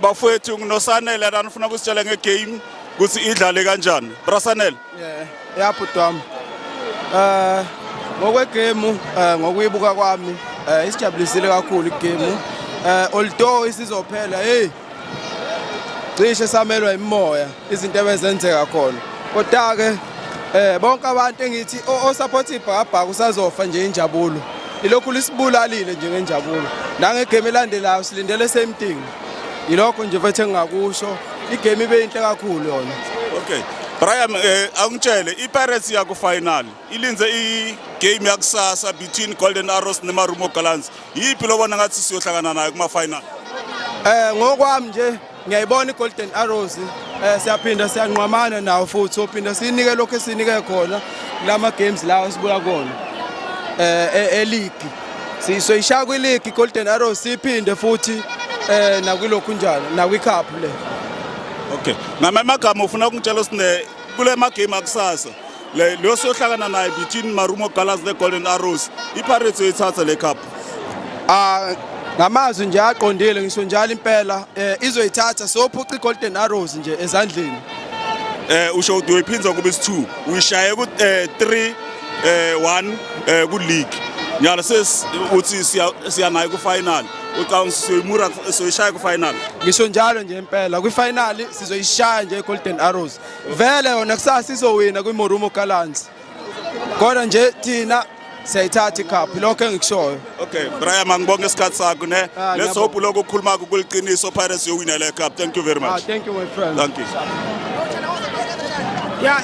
Bafowethu, nginoSanele la, nifuna ukusitshela ngegame ukuthi idlale kanjani. Bra Sanele. Yeah, ya bhuti wami. Ngokwegame, ngokuyibuka kwami, isijabulisile kakhulu igame. Although isizophela, hey, cishe samelwa imimoya izinto ebezenzeka khona. Kodwa ke bonke abantu engithi o support iBhakabhaka usazofa nje injabulo. Ilokhu lisibulalile nje ngenjabulo. Nangegame elandelayo silindele same thing. Ilokho nje mfethu engingakusho. Igame ibe inhle kakhulu yona. Okay. Brian, angitshele, iPirates ya ku final. Ilinze i-game yakusasa between Golden Arrows neMarumo Gallants. Yiphi lobona ngathi siyohlangana nayo kuma final? Ngokwami nje ngiyayibona iGolden Arrows, siyaphinda siyanqwamana nawo futhi sophinda sinike lokho esinike khona kulama games lawo sibuya kona e-league. Sisoyishaya kwi-league iGolden Arrows, siphinde futhi nakwilokhu njalo nakwi-cup le. Okay. Ngama amagama ufuna ukungitshela sine kule magame akusasa. Le lo sohlangana nayo between Marumo Gallants ne Golden Arrows. IPirates uyithatha le cup. Ah, ngamazwi nje aqondile ngisho njalo impela, izoyithatha, sophuca iGolden Arrows nje ezandleni. Usho ukuthi uyiphinza kube is2. Uyishaye ku 3 1 ku league. Nyalo ses uthi siya nayo ku final. Ucabanga siyoyimura, siyoyishaya ku final? Ngisho njalo nje impela, kwi-final sizoyishaya nje iGolden Arrows. Vele yona kusasa izowina kwiMarumo Gallants, kodwa nje thina siyayithatha icup, lokho engikushoyo. Okay, Brian, mangibonge isikhathi sakho ne. Ah, Let's ngiyabonga. hope lokho ukukhuluma kuliqiniso, Pirates yowina le cup. Thank you very Ah, much. thank you, my friend. Thank you. Yeah.